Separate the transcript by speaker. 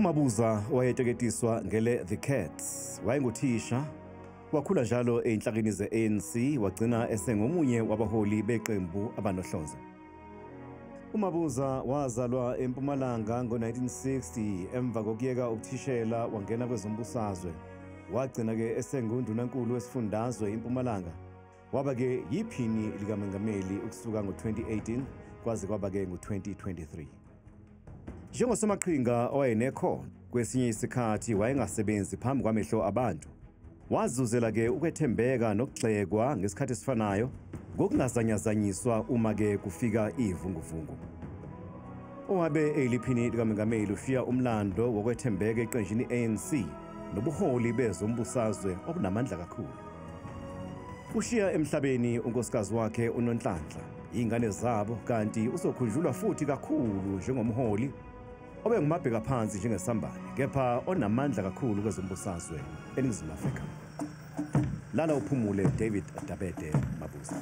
Speaker 1: UMabuza wayeteketiswa ngele The Cats, wayenguthisha, wakhula njalo ezinhlakeni ze-ANC, wagcina esengomunye wabaholi beqembu abanohlonze. UMabuza wazalwa eMpumalanga ngo-1960 emva kokuyeka ubuthishela wangena kwezombusazwe. Wagcina-ke esengundunankulu wesifundazwe iMpumalanga. Waba-ke yiphini likamengameli ukusuka ngo-2018 kwaze kwaba-ke ngo-2023. Njengosomaqhinga owayenekhono, kwesinye isikhathi wayengasebenzi phambi kwamehlo abantu. Wazuzela-ke ukwethembeka nokugxekwa ngesikhathi esifanayo ngokungazanyazanyiswa uma-ke kufika ivunguvungu. Owabe eyiliphini likamengameli ushiya umlando wokwethembeka eqenjini ANC nobuholi bezombusazwe obunamandla kakhulu. Ushiya emhlabeni unkosikazi wakhe uNonhlanhla, iy'ngane zabo, kanti uzokhunjulwa futhi kakhulu njengomholi obengumabheka phansi njengesambane, kepha onamandla kakhulu kwezombusazwe eNingizimu Afrika. Lala uphumule David Dabede Mabuza.